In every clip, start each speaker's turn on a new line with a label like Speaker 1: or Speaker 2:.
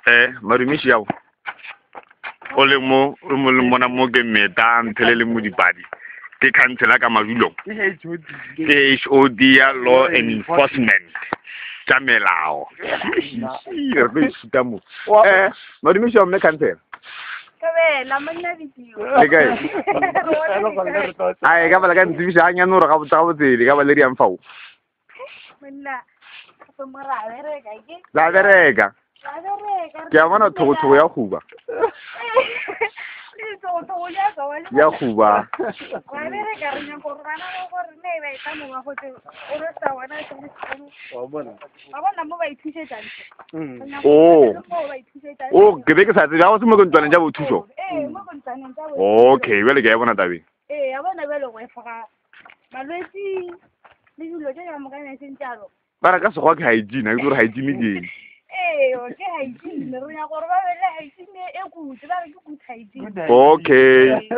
Speaker 1: Eh, madumiši yao. O le mo, o mo le mona mo ke meta nthele le mo dipadi. Ke khansela ka madulong. Ke HOD ya law enforcement. Tša melao. Re tlo ithuta mo. Eh, madumiši yao mme khansela.
Speaker 2: Thobela monna bidiwa.
Speaker 1: Le kae? Ai, ka bala ka ntsebiša a nyane gore gabotse gabotse le ka ba le diang fao.
Speaker 2: Monna gape mo ra bereka ke.
Speaker 1: La bereka.
Speaker 2: Ra bereka.
Speaker 1: Ke a bona thogothogo ya guba.
Speaker 2: Le thogothogo ya ka wa.
Speaker 1: Ya guba.
Speaker 2: Ra bereka re nyaka gore bana ba gore ne ba etla mo ba go o re sa bona se le sekolo.
Speaker 3: Wa bona.
Speaker 2: Ba bona mo ba ithušetšang.
Speaker 1: Oh.
Speaker 2: Mo ba ithušetšang.
Speaker 1: O ke be ke sa tsebe ga go se mo ke ntlwaneng tša bothušo.
Speaker 2: Ee, mo go ntlwaneng tša bothušo.
Speaker 1: Okay, bjale ke a e bona tabeng.
Speaker 2: Ee, ya bona bjale go efoga malwetši le dilo tše ka moka ne seng tšalo.
Speaker 1: Ba re ka sekgowa ke hygiene, a ke gore hygiene ke eng.
Speaker 2: Ee, ke hygiene. Re nyaka gore ba be le hygiene e good, ba re ke good hygiene.
Speaker 1: Okay.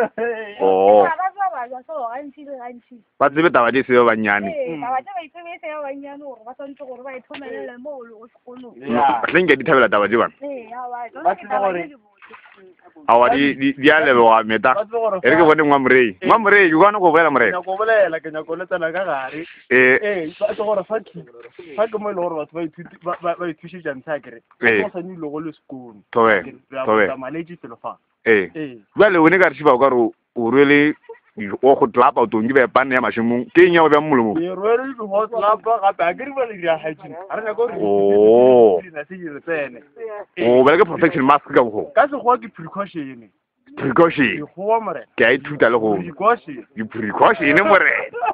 Speaker 1: Oh.
Speaker 2: Ba ba ba ba so gantši le gantši.
Speaker 1: Ba tsebe taba tše se ba bannyane.
Speaker 2: Ee, taba tše ba itsebe e se ba bannyane gore ba swanetše gore ba ithomelele mo o lego sekolong.
Speaker 1: Hle nka di thabela taba tše bana.
Speaker 2: Ee, aowa, tsona ke taba tše dibotse.
Speaker 1: Aowa di di di a leboga meta. E re ke bone ngwa morei. Ngwa morei ke kwana go bolela morena.
Speaker 3: Nyako bolela ke nyako le tsena ka gare.
Speaker 1: Eh.
Speaker 3: Eh, ba tse gore fa ke fa ke mo e le gore batho ba ithuti ba ba ithušetša ntsha kere.
Speaker 1: Ee.
Speaker 3: Go sa ile go le sekolo.
Speaker 1: Thobe. Thobe.
Speaker 3: Malwetši felo fa.
Speaker 1: Ee.
Speaker 3: Ee.
Speaker 1: Bjale o ne ka re šiba o ka re o rwele o go tlapa o tongi be pane ya mašemong. Ke eng ya go bjang molomong?
Speaker 3: Ke rwele di go tlapa gape a ke re ba le dira hygiene. A re nyako gore
Speaker 1: Oh.
Speaker 3: di se di re tsene.
Speaker 1: O bjale ke protection mask ka bogo.
Speaker 3: Ka sekgowa ke precaution.
Speaker 1: Precaution.
Speaker 3: Dikgowa morena.
Speaker 1: Ke a ithuta le go.
Speaker 3: Precaution.
Speaker 1: Di-precaution morena.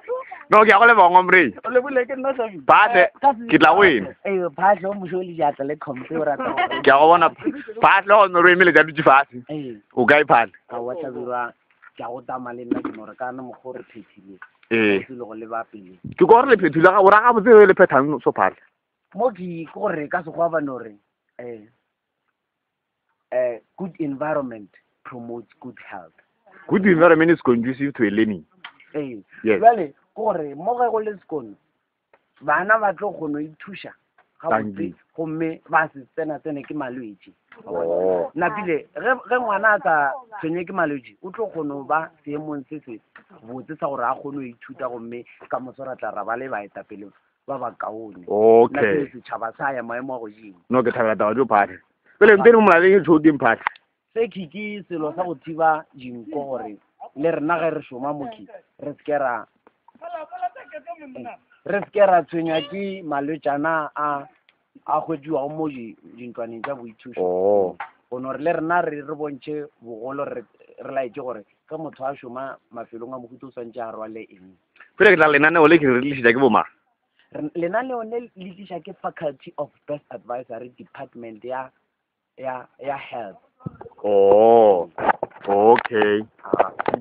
Speaker 1: No ke a go leboga ngwa morei.
Speaker 3: O lebole ke nna Hlabi.
Speaker 1: Phate ke tla go ena.
Speaker 4: Ee, Phahlo o mošo le diatla le khompe o rata gore.
Speaker 1: Ke a go bona Phahlo go no re emeletša dutše fase.
Speaker 4: Ee.
Speaker 1: O kae Phahlo?
Speaker 4: Aowa Hlabirwa, ke a go tama le nna ke no re kana mokgwa o re phethile.
Speaker 1: Ee.
Speaker 4: Kgauswi le go leba pele.
Speaker 1: Ke kwa gore le phethile ga o ra gabotse le phethang so Phahlo.
Speaker 4: Mo ke ke gore ka sekgowa ba no re eh eh good environment promotes good health.
Speaker 1: Good environment is conducive to a learning.
Speaker 4: Ee.
Speaker 1: Yes.
Speaker 4: Jwale ke gore mo ge go le sekolo bana ba tlo kgona go ithuša
Speaker 1: Thank
Speaker 4: gabotse
Speaker 1: you.
Speaker 4: gomme ba se tsena tsene ke malwetši.
Speaker 1: Oh.
Speaker 4: Napile ge ge ngwana a sa tshwenye ke malwetši o tlo kgona go ba seemong se se botse sa gore a kgone go ithuta gomme ka moso ra tla ra ba le baetapele ba ba kaone.
Speaker 1: Okay.
Speaker 4: Napile setšhaba sa ya maemo a godimo.
Speaker 1: No ke thabela taba tšeo Phahlo. Pele mpene mo molaleng e tšho ke Phahlo.
Speaker 4: Se ke ke selo sa go thiba dinko gore le rena ge re šoma moki re se ke ra re se ke ra tshwenywa ke malwetšana a a hwetšiwago mo dintlwaneng tša boithušo.
Speaker 1: Oh.
Speaker 4: Go no re le rena re re bontšhe bogolo re re laetše gore ge motho a šoma mafelong a mohuta o swantše a rwale eng.
Speaker 1: Pele ke tla lenaneo le ke re tlišetša ke bomang?
Speaker 4: Lenaneo le le tliša ke Faculty of Best Advisory Department ya ya ya health.
Speaker 1: Oh. Okay.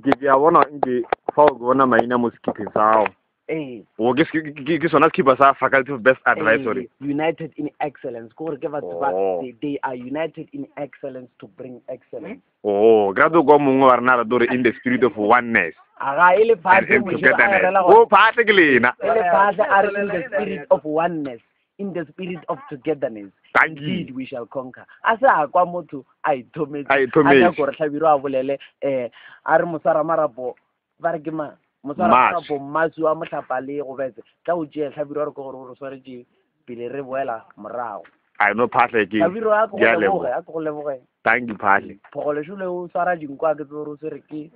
Speaker 1: Ke ke a bona nke fa o bona maina mo sekhipeng sa gago.
Speaker 4: Ee.
Speaker 1: O ke ke ke sona sekhipa sa Faculty of Best Advisory.
Speaker 4: Ee, United in Excellence. Ke gore ke batho ba
Speaker 1: Oh.
Speaker 4: they are united in excellence to bring excellence.
Speaker 1: Oh, ke rata kwa mongwe wa rena rata gore in the spirit of oneness.
Speaker 4: A ga e le
Speaker 1: And,
Speaker 4: Phahlo
Speaker 1: and
Speaker 4: mošo a
Speaker 1: togetherness.
Speaker 4: rela
Speaker 1: O
Speaker 4: gore
Speaker 1: Phahlo ke lena.
Speaker 4: e le Phahlo a re in the spirit of oneness, in the spirit of togetherness.
Speaker 1: Thank you.
Speaker 4: Indeed we shall conquer. A se a kwa motho a ithometse.
Speaker 1: A ithometse.
Speaker 4: A nyaka gore Hlabirwa a bolele eh a re moswara marapo ba re ke mang? Moswara
Speaker 1: Mmaswi.
Speaker 4: marapo Mmaswi wa mohlapa le go betse. Tla o tšee Hlabirwa re ke gore o re swaretše pele re boela morago.
Speaker 1: I know Phahlo ke.
Speaker 4: Hlabirwa a ke go
Speaker 1: Ke a
Speaker 4: leboge,
Speaker 1: leboga.
Speaker 4: a ke go leboge.
Speaker 1: Thank you Phahlo.
Speaker 4: Phogolešo le o swara dinko a ke tsebe gore o swere ke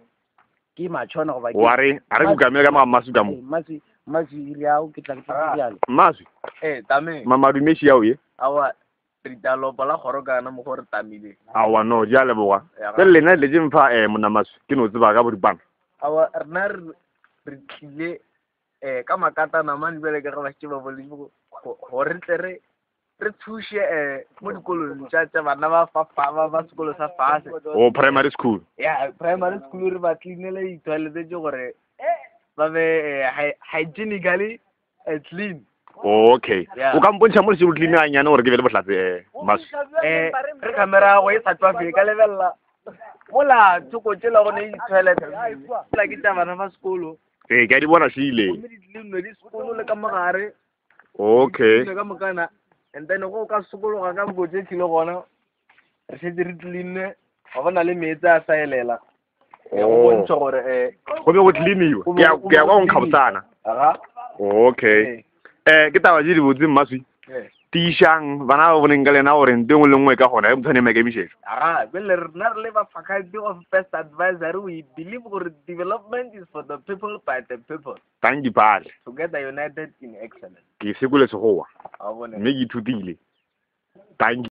Speaker 4: ke matšhona goba ke
Speaker 1: Wa re a re kukamele ka mo ga Mmaswi ka mo.
Speaker 4: Ee, Mmaswi Mmaswi ile ao ke tla ke tla bjale.
Speaker 1: Mmaswi.
Speaker 5: Eh, tame.
Speaker 1: Mamadumeši yao ye.
Speaker 5: Awa re talopo la kgoro kana mo gore tamile.
Speaker 1: Aowa no di a leboga.
Speaker 5: Ya ga.
Speaker 1: Pele lena le tše mpha eh monna Mmaswi ke no tseba ka boripana.
Speaker 5: Awa rena re re tlile eh ka makatana mane bjale ka ge ba šetše ba boletše go gore tle re re thuše eh mo dikolong tša tša bana ba fa fa ba ba sekolo sa fase.
Speaker 1: O primary school.
Speaker 5: Ya primary school re ba cleanele di-toilet tše gore ba be eh, hygienically eh, clean.
Speaker 1: Okay.
Speaker 5: Yeah.
Speaker 1: O ka mpontšha mo le šetše o clean ganyane gore ke be le bohlatse eh Mmaswi.
Speaker 5: Eh re camera ya go e sa tšwa fe ka lebelela mola thoko tšela go ne di-toilet la ke tša bana ba sekolo.
Speaker 1: Ee, ke a di bona šile.
Speaker 5: Gomme di cleanwe di sekolo le ka mogare.
Speaker 1: Okay.
Speaker 5: Ka mokana. And then go ka sokologa ka bokotse e tlile gona re šetse re cleanne, ga bona le meetse a saelela. Go
Speaker 1: Oh.
Speaker 5: bontšha gore
Speaker 1: Go be go cleaniwe.
Speaker 5: Go be
Speaker 1: Ke ya
Speaker 5: go-
Speaker 1: ke ya kwa
Speaker 5: go
Speaker 1: go nkga
Speaker 5: cleaniwe.
Speaker 1: botsana.
Speaker 5: Aga.
Speaker 1: Okay. Ke taba tše di botse mmaswi.
Speaker 5: Ee.
Speaker 1: Tiišang bana ba boneng ka lena gore nto e nngwe le nngwe e ka gona e motho a ne maikemišetšo.
Speaker 5: Aga, bjale rena re le ba faculty of first advisory, we believe gore development is for the people by the people.
Speaker 1: Thank you pale.
Speaker 5: Together united in excellence.
Speaker 1: Ke sekole segowa
Speaker 5: A bone.
Speaker 1: mme ke ithutile. Thank you.